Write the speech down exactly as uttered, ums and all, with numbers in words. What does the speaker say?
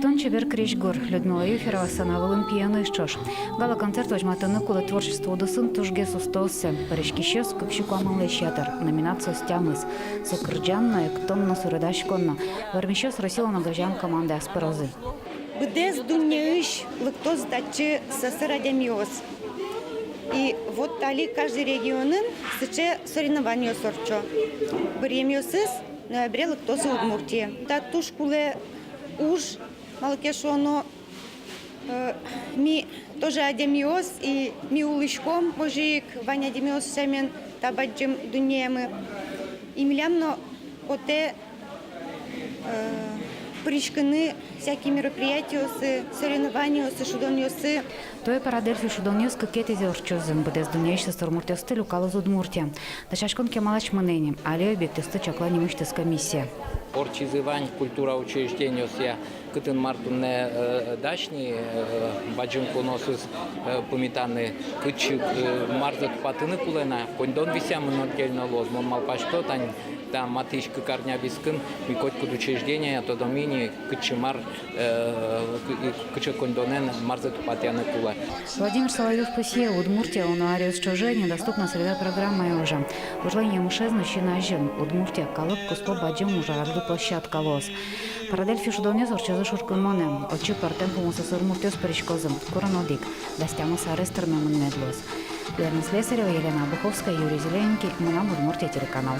Тон чебер крезьгур. Людмила Юферова сцена вылын пиеныз ӵош. Гала-концерт возьматыны кулэ творчество удысын тужгес устооссэ. Пыриськисьёс кык сю куамынлэсь ятыр, номинациос тямыс. Со кырӟан но, эктон но, суредаськон но. Вормисьёс Россилэн огазеям командаяз пырозы. Быдэс дуннеысь лыктозы татчы сӧсыр адямиос. И вот али каждый регионын сыӵе соревнованиос ортчо. Быръемъёсыз ноябре лыктозы Удмуртие. Та туж кулэ уж, малы ке шуоно, э, ми тоже адямиос, и ми улӥськом озьы ик вань адямиос сямен та бадӟым дуннеямы. И милям но потэ, э, пыриськыны всякие мероприятиосы, соревнованиосы, шудонъёсы. Туэ «Парадельфи» шудонъёс кыкетӥзэ ортчозы. Быдэс дуннеысь сӧсыр муртъёсты люкалоз Удмуртия. Дасяськон кемалась мынэ ини. Али объектъёсты чакла нимысьтыз комиссия. Ортчизы вань культура учреждениосъя, кытын мар туннэ, э, дась ни, э, бадӟым куноосыз, э, пумитаны, кытчы, э, марзэ тупатыны кулэ на, коньдон висъямын отдельно луоз. Мон малпасько, тань та матысь кык арня вискын ми котькуд учреждениея тодом ини, кытчы мар, э, кы-, и кыӵе коньдонэн марзэ тупатъяны кулэ. Владимир Соловьёв пусъе: Удмуртия уно аръёс ӵоже «Недоступная среда» программая ужа. Ужлэн емышез но син азьын. Удмуртия калык куспо бадӟым ужрадъя площадка луоз. «Парадельфи» шудонъёс ортчозы шуркынмонэ. Отчы пӧртэм пумо сӧсыр муртъёс пыриськозы. Курон одӥг. Дас тямыс арес тырмемын мед луоз. Лена Слесарева, Елена Обуховская, Юрий Зелененький, «Мынам Удмуртие» телеканал.